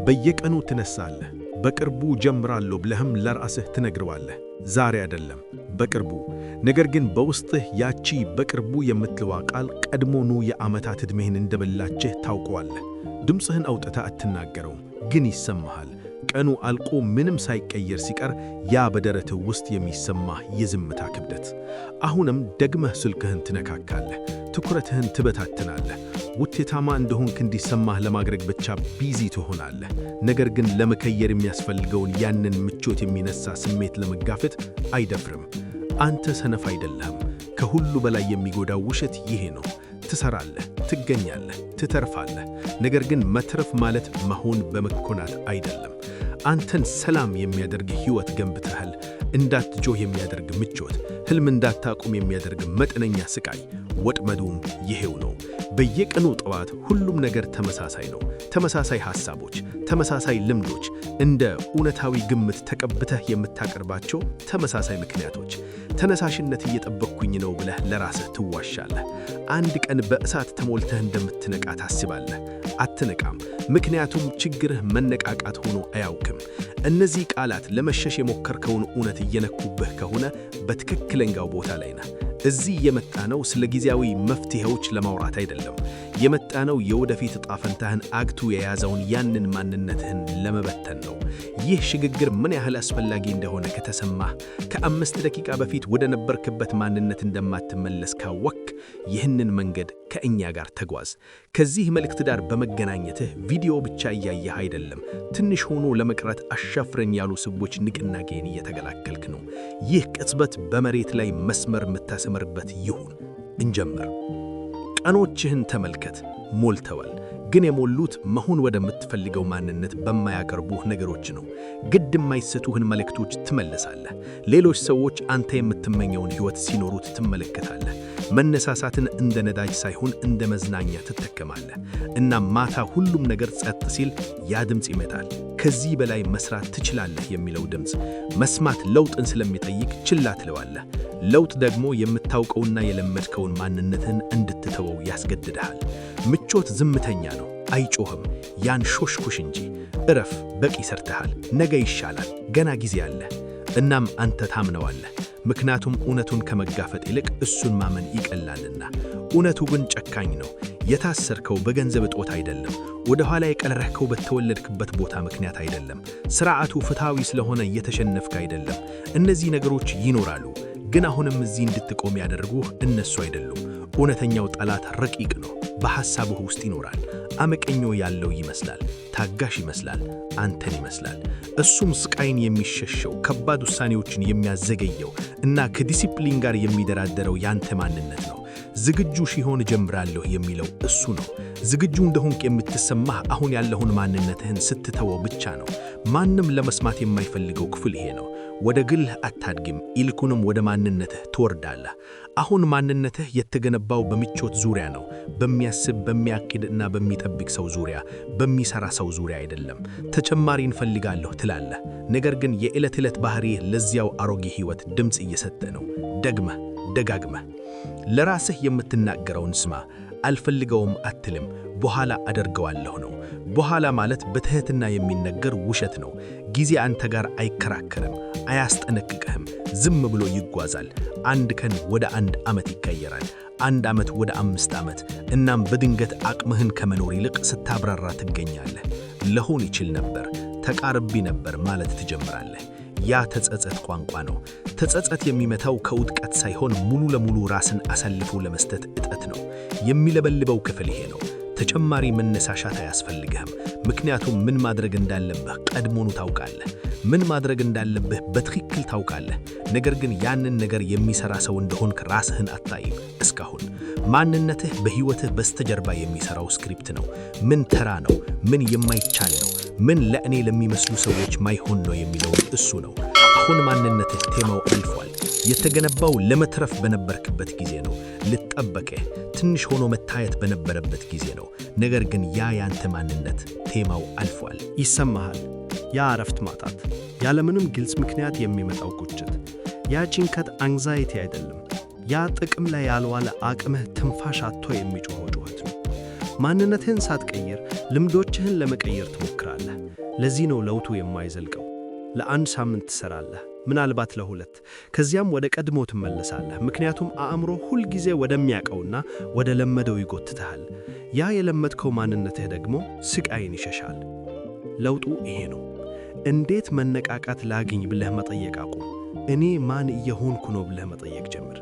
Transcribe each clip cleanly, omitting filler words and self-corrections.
በየቀኑ ትነሳለህ። በቅርቡ ጀምራለሁ ብለህም ለራስህ ትነግረዋለህ። ዛሬ አይደለም፣ በቅርቡ። ነገር ግን በውስጥህ ያቺ በቅርቡ የምትለዋ ቃል ቀድሞውኑ የዓመታት ዕድሜህን እንደበላችህ ታውቀዋለህ። ድምፅህን አውጥተህ አትናገረውም፣ ግን ይሰማሃል። ቀኑ አልቆ ምንም ሳይቀየር ሲቀር ያ በደረትህ ውስጥ የሚሰማህ የዝምታ ክብደት። አሁንም ደግመህ ስልክህን ትነካካለህ፣ ትኩረትህን ትበታትናለህ። ውጤታማ እንደሆንክ እንዲሰማህ ለማድረግ ብቻ busy ትሆናለህ። ነገር ግን ለመቀየር የሚያስፈልገውን ያንን ምቾት የሚነሳ ስሜት ለመጋፈጥ አይደፍርም። አንተ ሰነፍ አይደለህም። ከሁሉ በላይ የሚጎዳው ውሸት ይሄ ነው። ትሰራለህ፣ ትገኛለህ፣ ትተርፋለህ። ነገር ግን መትረፍ ማለት መሆን በመኮናት አይደለም። አንተን ሰላም የሚያደርግ ሕይወት ገንብተሃል። እንዳትጮህ የሚያደርግ ምቾት፣ ህልም እንዳታቁም የሚያደርግ መጠነኛ ስቃይ። ወጥመዱም ይሄው ነው። በየቀኑ ጠዋት ሁሉም ነገር ተመሳሳይ ነው። ተመሳሳይ ሐሳቦች፣ ተመሳሳይ ልምዶች፣ እንደ እውነታዊ ግምት ተቀብተህ የምታቀርባቸው ተመሳሳይ ምክንያቶች። ተነሳሽነት እየጠበቅኩኝ ነው ብለህ ለራስህ ትዋሻለህ። አንድ ቀን በእሳት ተሞልተህ እንደምትነቃ ታስባለህ። አትነቃም። ምክንያቱም ችግርህ መነቃቃት ሆኖ አያውቅም። እነዚህ ቃላት ለመሸሽ የሞከርከውን እውነት እየነኩብህ ከሆነ በትክክለኛው ቦታ ላይ ነህ። እዚህ የመጣነው ስለ ጊዜያዊ መፍትሄዎች ለማውራት አይደለም። የመጣነው የወደፊት ዕጣ ፈንታህን አግቶ የያዘውን ያንን ማንነትህን ለመበተን ነው። ይህ ሽግግር ምን ያህል አስፈላጊ እንደሆነ ከተሰማህ፣ ከ5 ደቂቃ በፊት ወደ ነበርክበት ማንነት እንደማትመለስ ካወክ፣ ይህንን መንገድ ከእኛ ጋር ተጓዝ። ከዚህ መልእክት ጋር በመገናኘትህ ቪዲዮ ብቻ እያየህ አይደለም፣ ትንሽ ሆኖ ለመቅረት አሻፍረኝ ያሉ ሰዎች ንቅናቄን እየተቀላቀልክ ነው። ይህ ቅጽበት በመሬት ላይ መስመር የምታሰምርበት ይሁን። እንጀምር። ቀኖችህን ተመልከት። ሞልተዋል፣ ግን የሞሉት መሆን ወደምትፈልገው ማንነት በማያቀርቡህ ነገሮች ነው። ግድ የማይሰጡህን መልእክቶች ትመልሳለህ። ሌሎች ሰዎች አንተ የምትመኘውን ሕይወት ሲኖሩት ትመለከታለህ። መነሳሳትን እንደ ነዳጅ ሳይሆን እንደ መዝናኛ ትጠቀማለህ። እና ማታ ሁሉም ነገር ጸጥ ሲል ያ ድምፅ ይመጣል። ከዚህ በላይ መስራት ትችላለህ የሚለው ድምፅ። መስማት ለውጥን ስለሚጠይቅ ችላ ትለዋለህ። ለውጥ ደግሞ የምታውቀውና የለመድከውን ማንነትህን እንድትተወው ያስገድድሃል። ምቾት ዝምተኛ ነው፣ አይጮህም፣ ያንሾሽኩሽ እንጂ። እረፍ፣ በቂ ሰርተሃል፣ ነገ ይሻላል፣ ገና ጊዜ አለ። እናም አንተ ታምነዋለህ፣ ምክንያቱም እውነቱን ከመጋፈጥ ይልቅ እሱን ማመን ይቀላልና። እውነቱ ግን ጨካኝ ነው። የታሰርከው በገንዘብ እጦት አይደለም። ወደ ኋላ የቀረህከው በተወለድክበት ቦታ ምክንያት አይደለም። ስርዓቱ ፍትሐዊ ስለሆነ እየተሸነፍክ አይደለም። እነዚህ ነገሮች ይኖራሉ፣ ግን አሁንም እዚህ እንድትቆም ያደረጉህ እነሱ አይደሉም። እውነተኛው ጠላት ረቂቅ ነው። በሐሳብህ ውስጥ ይኖራል። አመክንዮ ያለው ይመስላል፣ ታጋሽ ይመስላል፣ አንተን ይመስላል። እሱም ስቃይን የሚሸሸው፣ ከባድ ውሳኔዎችን የሚያዘገየው እና ከዲሲፕሊን ጋር የሚደራደረው ያንተ ማንነት ነው። ዝግጁ ስሆን እጀምራለሁ የሚለው እሱ ነው። ዝግጁ እንደሆንክ የምትሰማህ አሁን ያለውን ማንነትህን ስትተወው ብቻ ነው። ማንም ለመስማት የማይፈልገው ክፍል ይሄ ነው። ወደ ግልህ አታድግም፣ ይልቁንም ወደ ማንነትህ ትወርዳለህ። አሁን ማንነትህ የተገነባው በምቾት ዙሪያ ነው። በሚያስብ፣ በሚያቅድ እና በሚጠብቅ ሰው ዙሪያ፣ በሚሰራ ሰው ዙሪያ አይደለም። ተጨማሪ እንፈልጋለሁ ትላለህ፣ ነገር ግን የዕለት ዕለት ባህሪህ ለዚያው አሮጌ ሕይወት ድምፅ እየሰጠ ነው። ደግመህ ደጋግመህ ለራስህ የምትናገረውን ስማ። አልፈልገውም አትልም፣ በኋላ አደርገዋለሁ ነው። በኋላ ማለት በትህትና የሚነገር ውሸት ነው። ጊዜ አንተ ጋር አይከራከርም፣ አያስጠነቅቅህም። ዝም ብሎ ይጓዛል። አንድ ቀን ወደ አንድ ዓመት ይቀየራል። አንድ ዓመት ወደ 5 ዓመት። እናም በድንገት አቅምህን ከመኖር ይልቅ ስታብራራ ትገኛለህ። ልሆን ይችል ነበር፣ ተቃርቤ ነበር ማለት ትጀምራለህ። ያ ተጸጸት ቋንቋ ነው። ተጸጸት የሚመታው ከውድቀት ሳይሆን ሙሉ ለሙሉ ራስን አሳልፎ ለመስጠት እጠት ነው። የሚለበልበው ክፍል ይሄ ነው። ተጨማሪ መነሳሻት አያስፈልግህም። ምክንያቱም ምን ማድረግ እንዳለብህ ቀድሞውኑ ታውቃለህ። ምን ማድረግ እንዳለብህ በትክክል ታውቃለህ። ነገር ግን ያንን ነገር የሚሰራ ሰው እንደሆንክ ራስህን አታይም። እስካሁን ማንነትህ በሕይወትህ በስተጀርባ የሚሰራው script ነው። ምን ተራ ነው፣ ምን የማይቻል ነው፣ ምን ለእኔ ለሚመስሉ ሰዎች ማይሆን ነው የሚለውን እሱ ነው። አሁን ማንነትህ ቴማው አልፏል። የተገነባው ለመትረፍ በነበርክበት ጊዜ ነው። ልጠበቅህ ትንሽ ሆኖ መታየት በነበረበት ጊዜ ነው። ነገር ግን ያ ያንተ ማንነት ቴማው አልፏል። ይሰማሃል። ያ እረፍት ማጣት፣ ያለምንም ግልጽ ምክንያት የሚመጣው ቁጭት፣ ያ ጭንቀት anxiety አይደለም። ያ ጥቅም ላይ ያልዋለ አቅምህ ትንፋሽ አጥቶ የሚጮኸው ጩኸት ነው። ማንነትህን ሳትቀይር ልምዶችህን ለመቀየር ትሞክራለህ። ለዚህ ነው ለውጡ የማይዘልቀው። ለአንድ ሳምንት ትሰራለህ፣ ምናልባት ለሁለት፣ ከዚያም ወደ ቀድሞ ትመለሳለህ። ምክንያቱም አእምሮ ሁልጊዜ ወደሚያውቀውና ወደ ለመደው ይጎትትሃል። ያ የለመድከው ማንነትህ ደግሞ ስቃይን ይሸሻል። ለውጡ ይሄ ነው። እንዴት መነቃቃት ላግኝ ብለህ መጠየቅ አቁም። እኔ ማን እየሆንኩ ነው ብለህ መጠየቅ ጀምር።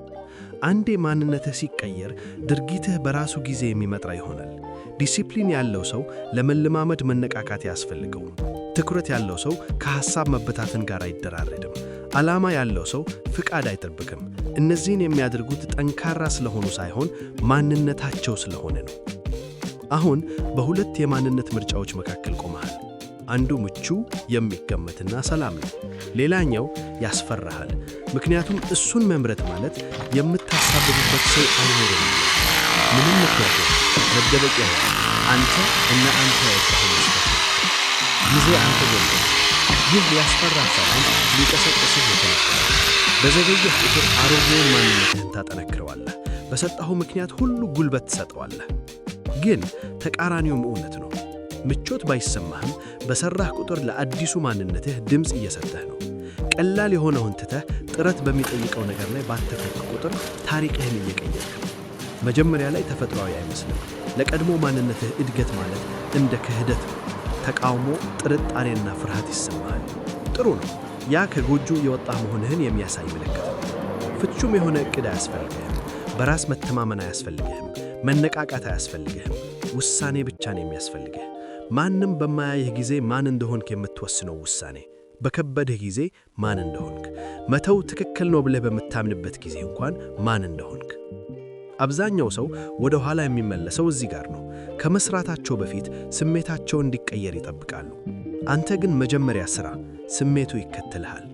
አንዴ ማንነትህ ሲቀየር ድርጊትህ በራሱ ጊዜ የሚመጣ ይሆናል። ዲሲፕሊን ያለው ሰው ለመለማመድ መነቃቃት አያስፈልገውም። ትኩረት ያለው ሰው ከሐሳብ መበታተን ጋር አይደራደርም። ዓላማ ያለው ሰው ፍቃድ አይጠብቅም። እነዚህን የሚያደርጉት ጠንካራ ስለሆኑ ሳይሆን ማንነታቸው ስለሆነ ነው። አሁን በሁለት የማንነት ምርጫዎች መካከል ቆመሃል። አንዱ ምቹ፣ የሚገመትና ሰላም ነው። ሌላኛው ያስፈራሃል። ምክንያቱም እሱን መምረጥ ማለት የምታሳብብበት ሰው አይኖርም። ምንም ምክንያት፣ መደበቂያ፣ አንተ እና አንተ ያወጣኸው መስፈርት። ጊዜ አንተ ጎን ነው። ይህ ሊያስፈራህ ሳይሆን ሊቀሰቅስህ የተነገረ። በዘገየህ ቁጥር አሮጌውን ማንነትህን ታጠነክረዋለህ። በሰጠኸው ምክንያት ሁሉ ጉልበት ትሰጠዋለህ። ግን ተቃራኒውም እውነት ነው። ምቾት ባይሰማህም በሠራህ ቁጥር ለአዲሱ ማንነትህ ድምፅ እየሰጠህ ነው። ቀላል የሆነውን ትተህ ጥረት በሚጠይቀው ነገር ላይ ባተኮርክ ቁጥር ታሪክህን እየቀየርክ ነው። መጀመሪያ ላይ ተፈጥሯዊ አይመስልም። ለቀድሞ ማንነትህ እድገት ማለት እንደ ክህደት ነው። ተቃውሞ፣ ጥርጣሬና ፍርሃት ይሰማሃል። ጥሩ ነው። ያ ከጎጆ የወጣህ መሆንህን የሚያሳይ ምልክት ነው። ፍጹም የሆነ ዕቅድ አያስፈልግህም። በራስ መተማመን አያስፈልግህም። መነቃቃት አያስፈልግህም። ውሳኔ ብቻ ነው የሚያስፈልግህ። ማንም በማያይህ ጊዜ ማን እንደሆንክ የምትወስነው ውሳኔ፣ በከበደህ ጊዜ ማን እንደሆንክ፣ መተው ትክክል ነው ብለህ በምታምንበት ጊዜ እንኳን ማን እንደሆንክ። አብዛኛው ሰው ወደ ኋላ የሚመለሰው እዚህ ጋር ነው። ከመስራታቸው በፊት ስሜታቸው እንዲቀየር ይጠብቃሉ። አንተ ግን መጀመሪያ ሥራ፣ ስሜቱ ይከተልሃል።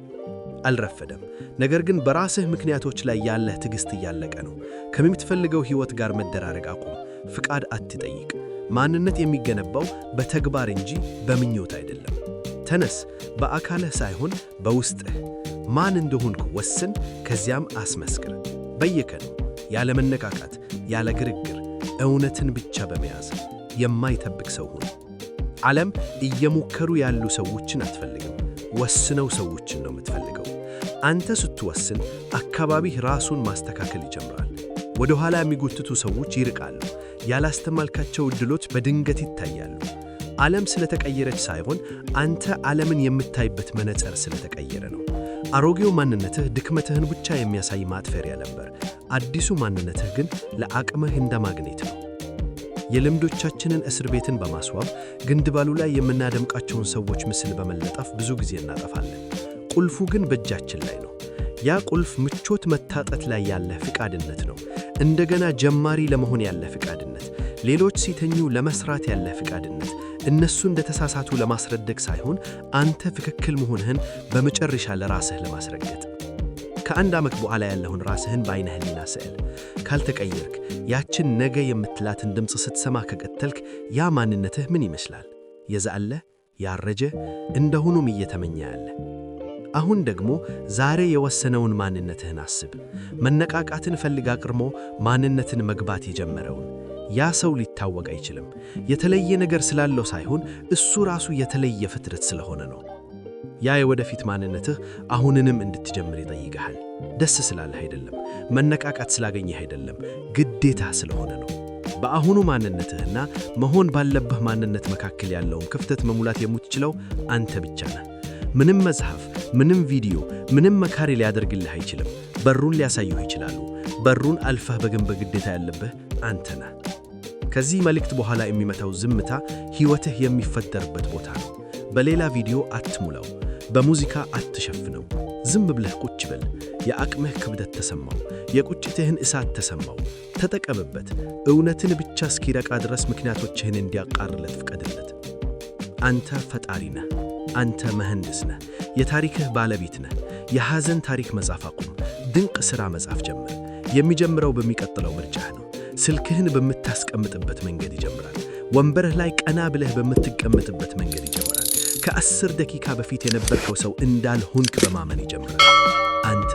አልረፈደም። ነገር ግን በራስህ ምክንያቶች ላይ ያለህ ትዕግሥት እያለቀ ነው። ከምትፈልገው ሕይወት ጋር መደራደር አቁም። ፍቃድ አትጠይቅ። ማንነት የሚገነባው በተግባር እንጂ በምኞት አይደለም። ተነስ፣ በአካልህ ሳይሆን በውስጥህ። ማን እንደሆንክ ወስን፣ ከዚያም አስመስክር። በየቀኑ፣ ያለ መነቃቃት፣ ያለ ግርግር፣ እውነትን ብቻ በመያዝ የማይጠብቅ ሰው ሁን። ዓለም እየሞከሩ ያሉ ሰዎችን አትፈልግም፣ ወስነው ሰዎችን ነው የምትፈልገው። አንተ ስትወስን አካባቢህ ራሱን ማስተካከል ይጀምራል። ወደ ኋላ የሚጎትቱ ሰዎች ይርቃሉ። ያላስተማልካቸው ዕድሎች በድንገት ይታያሉ። ዓለም ስለተቀየረች ሳይሆን አንተ ዓለምን የምታይበት መነጽር ስለተቀየረ ነው። አሮጌው ማንነትህ ድክመትህን ብቻ የሚያሳይ ማጥፈሪያ ነበር። አዲሱ ማንነትህ ግን ለአቅምህ እንደ ማግኔት ነው። የልምዶቻችንን እስር ቤትን በማስዋብ፣ ግንድባሉ ላይ የምናደምቃቸውን ሰዎች ምስል በመለጠፍ ብዙ ጊዜ እናጠፋለን። ቁልፉ ግን በእጃችን ላይ ነው። ያ ቁልፍ ምቾት መታጠት ላይ ያለህ ፍቃድነት ነው። እንደገና ጀማሪ ለመሆን ያለህ ፍቃድነት፣ ሌሎች ሲተኙ ለመስራት ያለህ ፍቃድነት፣ እነሱ እንደተሳሳቱ ለማስረደግ ሳይሆን አንተ ትክክል መሆንህን በመጨረሻ ለራስህ ለማስረገጥ። ከአንድ ዓመት በኋላ ያለውን ራስህን በዓይነ ህሊና ስዕል። ካልተቀየርክ፣ ያችን ነገ የምትላትን ድምፅ ስትሰማ ከቀጠልክ፣ ያ ማንነትህ ምን ይመስላል? የዛለ፣ ያረጀ፣ እንደሁኑም እየተመኘ ያለ። አሁን ደግሞ ዛሬ የወሰነውን ማንነትህን አስብ። መነቃቃትን ፈልጋ አቅርሞ ማንነትን መግባት የጀመረውን ያ ሰው ሊታወቅ አይችልም። የተለየ ነገር ስላለው ሳይሆን እሱ ራሱ የተለየ ፍጥረት ስለሆነ ነው። ያ የወደፊት ማንነትህ አሁንንም እንድትጀምር ይጠይቅሃል። ደስ ስላለህ አይደለም፣ መነቃቃት ስላገኘህ አይደለም፣ ግዴታ ስለሆነ ነው። በአሁኑ ማንነትህና መሆን ባለብህ ማንነት መካከል ያለውን ክፍተት መሙላት የምትችለው አንተ ብቻ ነህ። ምንም መጽሐፍ፣ ምንም ቪዲዮ፣ ምንም መካሪ ሊያደርግልህ አይችልም። በሩን ሊያሳዩህ ይችላሉ። በሩን አልፈህ በግንብ ግዴታ ያለብህ አንተ ነህ። ከዚህ መልእክት በኋላ የሚመጣው ዝምታ ሕይወትህ የሚፈጠርበት ቦታ ነው። በሌላ ቪዲዮ አትሙላው፣ በሙዚቃ አትሸፍነው። ዝም ብለህ ቁጭ በል። የአቅምህ ክብደት ተሰማው፣ የቁጭትህን እሳት ተሰማው። ተጠቀምበት። እውነትን ብቻ እስኪረቃ ድረስ ምክንያቶችህን እንዲያቃርለት ፍቀድለት። አንተ ፈጣሪ ነህ። አንተ መሐንዲስ ነህ። የታሪክህ ባለቤት ነህ። የሐዘን ታሪክ መጻፍ አቁም። ድንቅ ሥራ መጻፍ ጀምር። የሚጀምረው በሚቀጥለው ምርጫህ ነው። ስልክህን በምታስቀምጥበት መንገድ ይጀምራል። ወንበርህ ላይ ቀና ብለህ በምትቀመጥበት መንገድ ይጀምራል። ከ10 ደቂቃ በፊት የነበርከው ሰው እንዳልሆንክ በማመን ይጀምራል። አንተ